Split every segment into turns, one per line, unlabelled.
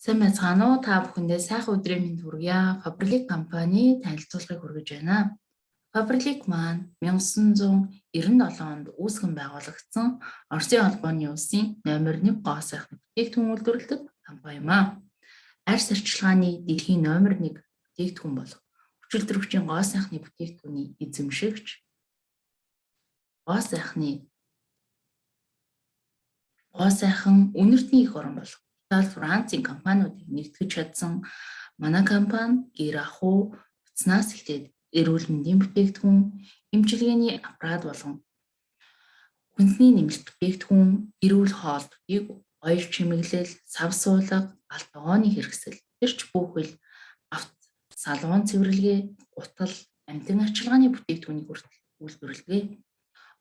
Сайн байцгаана уу? Та бүхэндээ сайхан өдрийн мэнд хүргье. Faberlic компани танилцуулгыг хүргэж байна. Faberlic маань 1997 онд үүсгэн байгуулагдсан Оросын холбооны улсын номер 1 гоо сайхны бүтээгдэхүүн үйлдвэрлэдэг компани юм аа. Арьс арчилгааны дэлхийн номер 1 бүтээгдэхүүн болох хүчил төрөгчийн гоо сайхны бүтээгдэхүүний эзэмшигч, гоо сайхан үнэртний эх орон болох Итали, Францын компаниудыг нэгтгэж чадсан манай компани гэр ахуй утаснаас эхлээд эрүүл мэндийн бүтээгдэхүүн, эмчилгээний аппарат болон хүнсний нэмэлт бүтээгдэхүүн, эрүүл хоолтуудыг оёл чимэглэл, сав суулга, галт тогооны хэрэгсэл, тэр ч бүхэл авто салон цэвэрлэгээ, гутал, амьтан арчилгааны бүтээгдэхүүнийг хүртэл үйлдвэрлэдэг.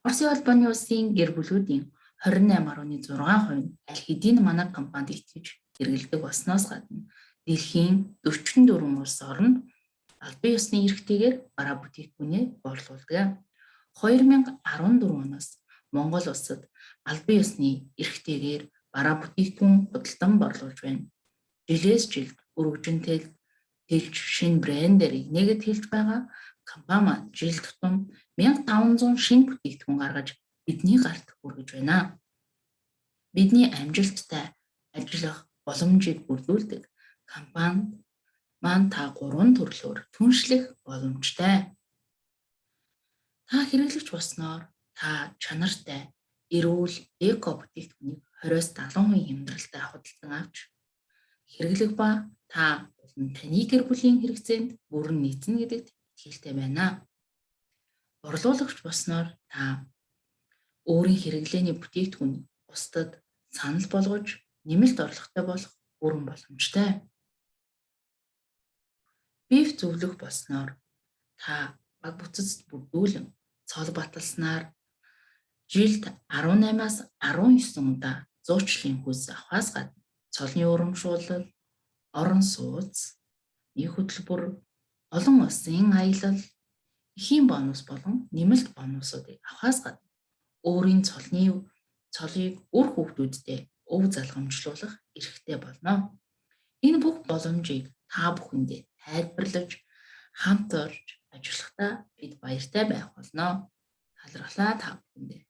Оросын холбооны улсын гэр бүлүүдийн 28.6% нь аль хэдийн манай компанид итгэж хэрэглэдэг болсноос гадна дэлхийн 44 улс оронд албан ёсны эрхтэйгээр бараа бүтээгдэхүүнээ борлуулдаг. 2014 оноос Монгол улсад албан ёсны эрхтэйгээр бараа бүтээгдэхүүн худалдан борлуулж байна. Жилээс жилд өргөжин тэлж шинэ брендээр игнэгэд хэлж байгаа компани маань жил тутам 1500 шинэ бүтээгдэхүүн гаргаж бидний гарт хүргэж байна. Бидний амжилттай ажиллах боломжийг бүрдүүлдэг компани маань та гурван төрлөөр түншлэх боломжтой. Та хэрэглэгч болсноор та чанартай эрүүл эко бүтээгдэхүүнийг 20-70% хямдралтай худалдан авч хэрэглэх ба та болон таны гэр бүлийн хэрэгцээнд бүрэн нийцнэ гэдэгт итгэлтэй байна. Борлуулагч болсноор та өөрийн хэрэглээний бүтээгдэхүүнийг бусдад санал болгож нэмэлт орлоготой болох бүрэн боломжтой. Биф зөвлөх болсноор та баг бүтцэд бүрдүүлэн цол баталснаар жилд 18-аас 19 удаа зуучлалын хөлс авахаас гадна цолны урамшуулал, орон сууц, нэг хөтөлбөр, олон улсын аялал, эхийн бонус болон нэмэлт бонусуудыг авахаас гадна өөрийн цолны цолыг үр хүүхдүүдтэй өв залгамжлуулах эрхтэй болно. Энэ бүх боломжийг та бүхэндээ тайлбарлаж хамт орж ажиллахдаа бид баяртай байх болно. Талархлаа та бүхэндээ.